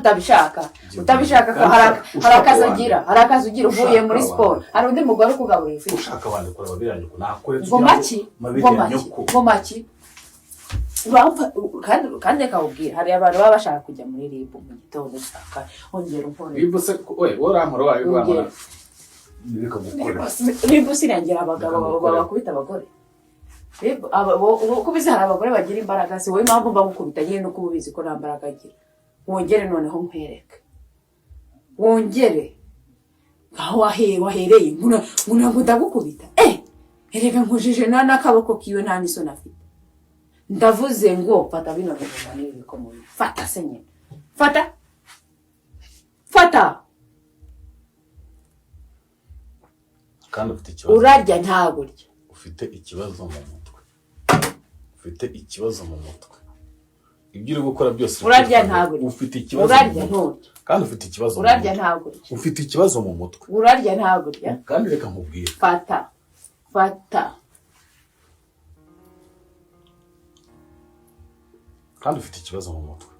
Utabishaka, utabishaka ko Kandi hari ushaka hari akazi wandika. ugira, hari akazi ugira uvuye Ushaka muri siporo, wandika. hari undi mugore ukugaburira ufite. Ushaka wandikura amabere ya nyoko, nakuretse. Ngo maki? Mabere Ngo ya maki? nyoko. Ngo maki? Uramfa kandi kandi reka nkubwire, hari abantu baba bashaka kujya muri RIB mu gitondo usanga ongera unkore. RIB se we, urankora wayo urankora. Ongera. Reka gukora. RIB sinengera abagabo Reka ngukore. babakubita abagore. RIB, uko ubizi, hari abagore bagira imbaraga. Si wowe impamvu mba gukubita nyine, nuko uba ubizi ko nta mbaraga agira. Wongere noneho nkwereke, wongere aho wahereye nguna ngo ndagukubita. Erega nkujije n'akaboko kiwe, nta n'isoni afite. Ndavuze ngo fata bino bintu n'ibi bikomoye, fata se nyine, fata, fata. Kandi ufite ikibazo. Urarya ntaburya. Ufite ikibazo mu mutwe, ufite ikibazo mu mutwe. Ibyo uri gukora byose uri Urarya kwifata. ntaburya. Ufite ikibazo mu Urarya mutwe. nturya. Kandi ufite ikibazo mu Urarya mutwe. ntaburya. Ufite ikibazo mu mutwe. Urarya ntaburya. Kandi reka nkubwire. Fata, fata. Kandi ufite ikibazo mu mutwe.